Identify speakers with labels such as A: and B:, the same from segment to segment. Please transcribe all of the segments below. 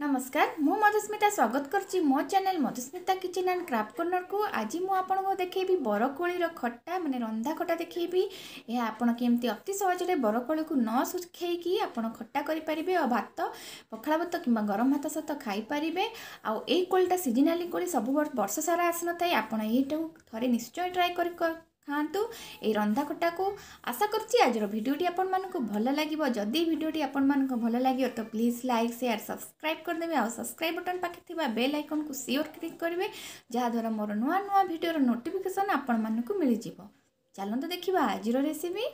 A: ନମସ୍କାର, ମୁଁ ମଧୁସ୍ମିତା ସ୍ୱାଗତ କରୁଛି ମୋ channel Madhusmita kitchen and craft କର୍ଣ୍ଣରକୁ। ଆଜି ମୁଁ ଆପଣଙ୍କୁ ଦେଖେଇବି ବରକୋଳିର ଖଟା, ମାନେ ରନ୍ଧା ଖଟା ଦେଖେଇବି। ଏହା ଆପଣ କେମିତି ଅତି ସହଜରେ ବରକୋଳିକୁ ନ ଶୁଖେଇକି ଆପଣ ଖଟା କରିପାରିବେ ଆଉ ଭାତ, ପଖାଳ ଭାତ କିମ୍ବା ଗରମ ଭାତ ସହିତ ଖାଇପାରିବେ। ଆଉ ଏଇ କୋଳିଟା ସିଜିନାଲି କୋଳି, ସବୁ ବର୍ଷ ସାରା ଆସିନଥାଏ। ଆପଣ ଏଇଟାକୁ ଥରେ ନିଶ୍ଚୟ ଟ୍ରାଏ କରି ଖାଆନ୍ତୁ ଏଇ ରନ୍ଧା ଖଟାକୁ। ଆଶା କରୁଛି ଆଜିର ଭିଡ଼ିଓଟି ଆପଣମାନଙ୍କୁ ଭଲ ଲାଗିବ। ଯଦି ଭିଡ଼ିଓଟି ଆପଣମାନଙ୍କୁ ଭଲ ଲାଗିବ ତ ପ୍ଲିଜ୍ ଲାଇକ୍, ସେୟାର, ସବସ୍କ୍ରାଇବ୍ କରିଦେବେ ଆଉ ସବସ୍କ୍ରାଇବ୍ ବଟନ୍ ପାଖରେ ଥିବା ବେଲ୍ ଆଇକନ୍କୁ ସିଓର କ୍ଲିକ୍ କରିବେ, ଯାହାଦ୍ୱାରା ମୋର ନୂଆ ନୂଆ ଭିଡ଼ିଓର ନୋଟିଫିକେସନ୍ ଆପଣମାନଙ୍କୁ ମିଳିଯିବ। ଚାଲନ୍ତୁ ଦେଖିବା ଆଜିର ରେସିପି।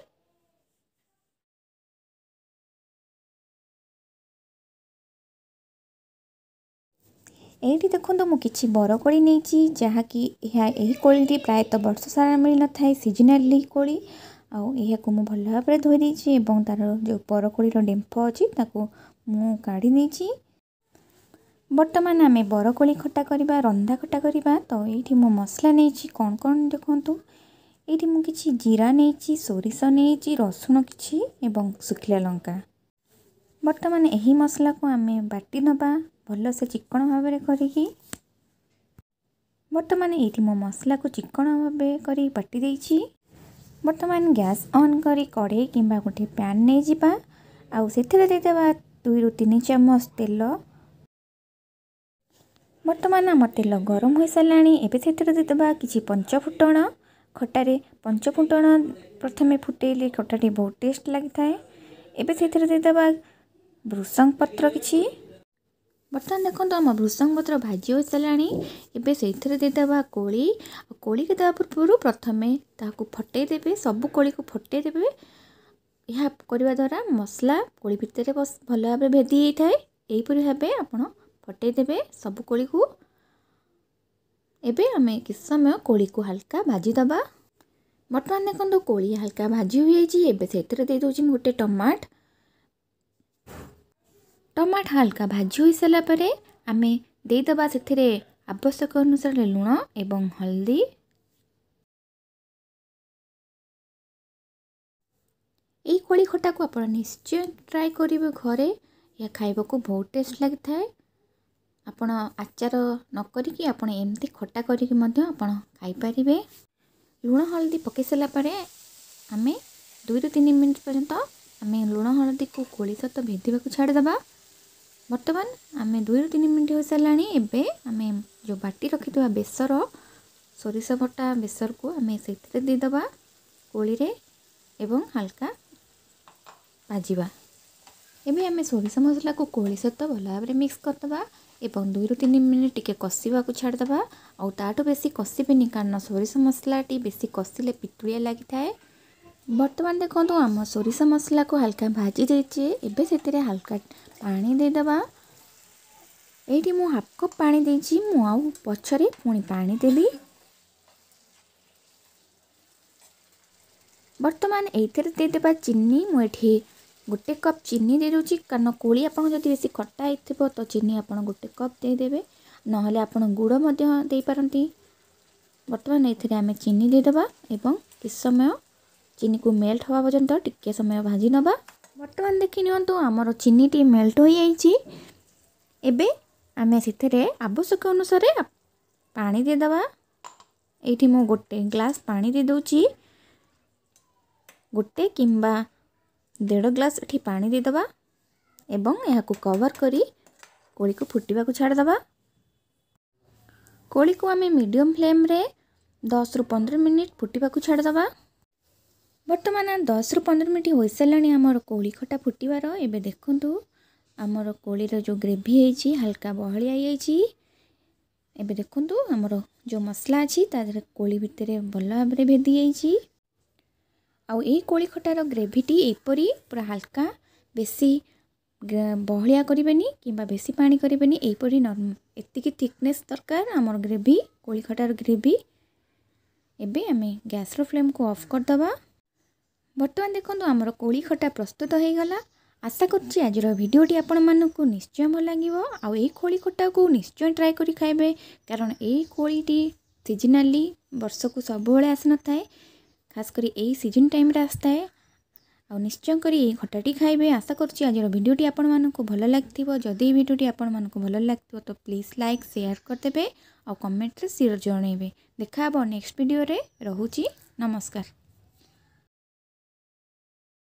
A: ଏଇଠି ଦେଖନ୍ତୁ, ମୁଁ କିଛି ବରକୋଳି ନେଇଛି, ଯାହାକି ଏହା ଏହି କୋଳିଟି ପ୍ରାୟତଃ ବର୍ଷ ସାରା ମିଳିନଥାଏ, ସିଜନାଲି କୋଳି। ଆଉ ଏହାକୁ ମୁଁ ଭଲ ଭାବରେ ଧୋଇ ଦେଇଛି ଏବଂ ତା'ର ଯେଉଁ ବରକୋଳିର ଡେମ୍ଫ ଅଛି ତାକୁ ମୁଁ କାଢ଼ି ନେଇଛି। ବର୍ତ୍ତମାନ ଆମେ ବରକୋଳି ଖଟା କରିବା, ରନ୍ଧା ଖଟା କରିବା। ତ ଏଇଠି ମୁଁ ମସଲା ନେଇଛି କ'ଣ କ'ଣ ଦେଖନ୍ତୁ। ଏଇଠି ମୁଁ କିଛି ଜିରା ନେଇଛି, ସୋରିଷ ନେଇଛି, ରସୁଣ କିଛି ଏବଂ ଶୁଖିଲା ଲଙ୍କା। ବର୍ତ୍ତମାନ ଏହି ମସଲାକୁ ଆମେ ବାଟି ନେବା ଭଲସେ ଚିକ୍କଣ ଭାବରେ କରିକି। ବର୍ତ୍ତମାନ ଏଇଠି ମୁଁ ମସଲାକୁ ଚିକ୍କଣ ଭାବେ କରି ବାଟି ଦେଇଛି। ବର୍ତ୍ତମାନ ଗ୍ୟାସ୍ ଅନ୍ କରି କଢ଼େଇ କିମ୍ବା ଗୋଟେ ପ୍ୟାନ୍ ନେଇଯିବା ଆଉ ସେଥିରେ ଦେଇଦେବା 2ରୁ 3 ଚାମଚ ତେଲ। ବର୍ତ୍ତମାନ ଆମ ତେଲ ଗରମ ହୋଇସାରିଲାଣି। ଏବେ ସେଥିରେ ଦେଇଦେବା କିଛି ପଞ୍ଚଫୁଟଣ। ଖଟାରେ ପଞ୍ଚଫୁଟଣ ପ୍ରଥମେ ଫୁଟେଇଲେ ଖଟାଟି ବହୁତ ଟେଷ୍ଟ ଲାଗିଥାଏ। ଏବେ ସେଥିରେ ଦେଇଦେବା ଭୃସଙ୍ଗ ପତ୍ର କିଛି। ବର୍ତ୍ତମାନ ଦେଖନ୍ତୁ, ଆମ ଭୃସଙ୍ଗ ପତ୍ର ଭାଜି ହୋଇସାରିଲାଣି। ଏବେ ସେଇଥିରେ ଦେଇଦେବା କୋଳି। ଆଉ କୋଳିକି ଦେବା ପୂର୍ବରୁ ପ୍ରଥମେ ତାହାକୁ ଫଟେଇ ଦେବେ, ସବୁ କୋଳିକୁ ଫଟେଇ ଦେବେ। ଏହା କରିବା ଦ୍ୱାରା ମସଲା କୋଳି ଭିତରେ ଭଲ ଭାବରେ ଭେଦି ହେଇଥାଏ। ଏହିପରି ଭାବେ ଆପଣ ଫଟେଇ ଦେବେ ସବୁ କୋଳିକୁ। ଏବେ ଆମେ କିଛି ସମୟ କୋଳିକୁ ହାଲକା ଭାଜିଦେବା। ବର୍ତ୍ତମାନ ଦେଖନ୍ତୁ, କୋଳି ହାଲକା ଭାଜି ହୋଇଯାଇଛି। ଏବେ ସେଥିରେ ଦେଇଦେଉଛି ମୁଁ ଗୋଟେ ଟମାଟ। ଟମାଟ ହାଲକା ଭାଜି ହୋଇସାରିଲା ପରେ ଆମେ ଦେଇଦେବା ସେଥିରେ ଆବଶ୍ୟକ ଅନୁସାରେ ଲୁଣ ଏବଂ ହଳଦୀ। ଏଇ କୋଳି ଖଟାକୁ ଆପଣ ନିଶ୍ଚୟ ଟ୍ରାଏ କରିବେ ଘରେ। ଏହା ଖାଇବାକୁ ବହୁତ ଟେଷ୍ଟ ଲାଗିଥାଏ। ଆପଣ ଆଚାର ନ କରିକି ଆପଣ ଏମିତି ଖଟା କରିକି ମଧ୍ୟ ଆପଣ ଖାଇପାରିବେ। ଲୁଣ ହଳଦୀ ପକାଇ ସାରିଲା ପରେ ଆମେ 2ରୁ 3 ମିନିଟ୍ ପର୍ଯ୍ୟନ୍ତ ଆମେ ଲୁଣ ହଳଦୀକୁ କୋଳି ସହିତ ଭେଦିବାକୁ ଛାଡ଼ିଦେବା। ବର୍ତ୍ତମାନ ଆମେ 2ରୁ 3 ମିନିଟ୍ ହୋଇସାରିଲାଣି। ଏବେ ଆମେ ଯେଉଁ ବାଟି ରଖିଥିବା ବେସର, ସୋରିଷ ବଟା ବେସରକୁ ଆମେ ସେଥିରେ ଦେଇଦେବା କୋଳିରେ ଏବଂ ହାଲକା ଭାଜିବା। ଏବେ ଆମେ ସୋରିଷ ମସଲାକୁ କୋଳି ସହିତ ଭଲ ଭାବରେ ମିକ୍ସ କରିଦେବା ଏବଂ 2ରୁ 3 ମିନିଟ୍ ଟିକେ କଷିବାକୁ ଛାଡ଼ିଦେବା। ଆଉ ତାଠୁ ବେଶୀ କଷିବେନି, କାରଣ ସୋରିଷ ମସଲାଟି ବେଶୀ କଷିଲେ ପିତୁଳିଆ ଲାଗିଥାଏ। ବର୍ତ୍ତମାନ ଦେଖନ୍ତୁ, ଆମ ସୋରିଷ ମସଲାକୁ ହାଲକା ଭାଜି ଦେଇଛି। ଏବେ ସେଥିରେ ହାଲକା ପାଣି ଦେଇଦେବା। ଏଇଠି ମୁଁ ହାଫ୍ କପ୍ ପାଣି ଦେଇଛି, ମୁଁ ଆଉ ପଛରେ ପୁଣି ପାଣି ଦେବି। ବର୍ତ୍ତମାନ ଏଇଥିରେ ଦେଇଦେବା ଚିନି। ମୁଁ ଏଠି 1 କପ୍ ଚିନି ଦେଇଦେଉଛି, କାରଣ କୋଳି ଆପଣଙ୍କ ଯଦି ବେଶୀ ଖଟା ହେଇଥିବ ତ ଚିନି ଆପଣ 1 କପ୍ ଦେଇଦେବେ, ନହେଲେ ଆପଣ ଗୁଡ଼ ମଧ୍ୟ ଦେଇପାରନ୍ତି। ବର୍ତ୍ତମାନ ଏଥିରେ ଆମେ ଚିନି ଦେଇଦେବା ଏବଂ କିଛି ସମୟ ଚିନିକୁ ମେଲ୍ଟ ହେବା ପର୍ଯ୍ୟନ୍ତ ଟିକେ ସମୟ ଭାଜି ନେବା। ବର୍ତ୍ତମାନ ଦେଖି ନିଅନ୍ତୁ, ଆମର ଚିନିଟି ମେଲ୍ଟ ହୋଇଯାଇଛି। ଏବେ ଆମେ ସେଥିରେ ଆବଶ୍ୟକ ଅନୁସାରେ ପାଣି ଦେଇଦେବା। ଏଇଠି ମୁଁ 1 ଗ୍ଲାସ୍ ପାଣି ଦେଇଦେଉଛି, 1 କିମ୍ବା ଦେଢ଼ ଗ୍ଲାସ୍ ଏଠି ପାଣି ଦେଇଦେବା ଏବଂ ଏହାକୁ କଭର୍ କରି କୋଳିକୁ ଫୁଟିବାକୁ ଛାଡ଼ିଦେବା। କୋଳିକୁ ଆମେ ମିଡ଼ିୟମ୍ ଫ୍ଲେମ୍ରେ 10ରୁ 15 ମିନିଟ୍ ଫୁଟିବାକୁ ଛାଡ଼ିଦେବା। ବର୍ତ୍ତମାନ 10ରୁ 15 ମିନିଟ୍ ହୋଇସାରିଲାଣି ଆମର କୋଳି ଖଟା ଫୁଟିବାର। ଏବେ ଦେଖନ୍ତୁ, ଆମର କୋଳିର ଯେଉଁ ଗ୍ରେଭି ହେଇଛି ହାଲକା ବହଳିଆ ହେଇଯାଇଛି। ଏବେ ଦେଖନ୍ତୁ, ଆମର ଯେଉଁ ମସଲା ଅଛି ତା ଦେହରେ କୋଳି ଭିତରେ ଭଲ ଭାବରେ ଭେଦି ଯାଇଛି। ଆଉ ଏଇ କୋଳି ଖଟାର ଗ୍ରେଭିଟି ଏପରି ପୁରା ହାଲକା, ବେଶୀ ବହଳିଆ କରିବେନି କିମ୍ବା ବେଶୀ ପାଣି କରିବେନି। ଏହିପରି ଏତିକି ଥିକନେସ୍ ଦରକାର ଆମର ଗ୍ରେଭି, କୋଳି ଖଟାର ଗ୍ରେଭି। ଏବେ ଆମେ ଗ୍ୟାସ୍ର ଫ୍ଲେମ୍କୁ ଅଫ୍ କରିଦେବା। ବର୍ତ୍ତମାନ ଦେଖନ୍ତୁ, ଆମର କୋଳି ଖଟା ପ୍ରସ୍ତୁତ ହୋଇଗଲା। ଆଶା କରୁଛି ଆଜିର ଭିଡ଼ିଓଟି ଆପଣମାନଙ୍କୁ ନିଶ୍ଚୟ ଭଲ ଲାଗିବ ଆଉ ଏଇ କୋଳି ଖଟାକୁ ନିଶ୍ଚୟ ଟ୍ରାଏ କରି ଖାଇବେ, କାରଣ ଏଇ କୋଳିଟି ସିଜନାଲି, ବର୍ଷକୁ ସବୁବେଳେ ଆସିନଥାଏ, ଖାସ୍ କରି ଏଇ ସିଜନ୍ ଟାଇମ୍ରେ ଆସିଥାଏ। ଆଉ ନିଶ୍ଚୟ କରି ଏଇ ଖଟାଟି ଖାଇବେ। ଆଶା କରୁଛି ଆଜିର ଭିଡ଼ିଓଟି ଆପଣମାନଙ୍କୁ ଭଲ ଲାଗିଥିବ। ଯଦି ଏଇ ଭିଡ଼ିଓଟି ଆପଣମାନଙ୍କୁ ଭଲ ଲାଗିଥିବ, ତ ପ୍ଲିଜ୍ ଲାଇକ୍ ସେୟାର କରିଦେବେ ଆଉ କମେଣ୍ଟରେ ସିଓର ଜଣାଇବେ। ଦେଖା ହେବ ନେକ୍ସଟ ଭିଡ଼ିଓରେ। ରହୁଛି, ନମସ୍କାର।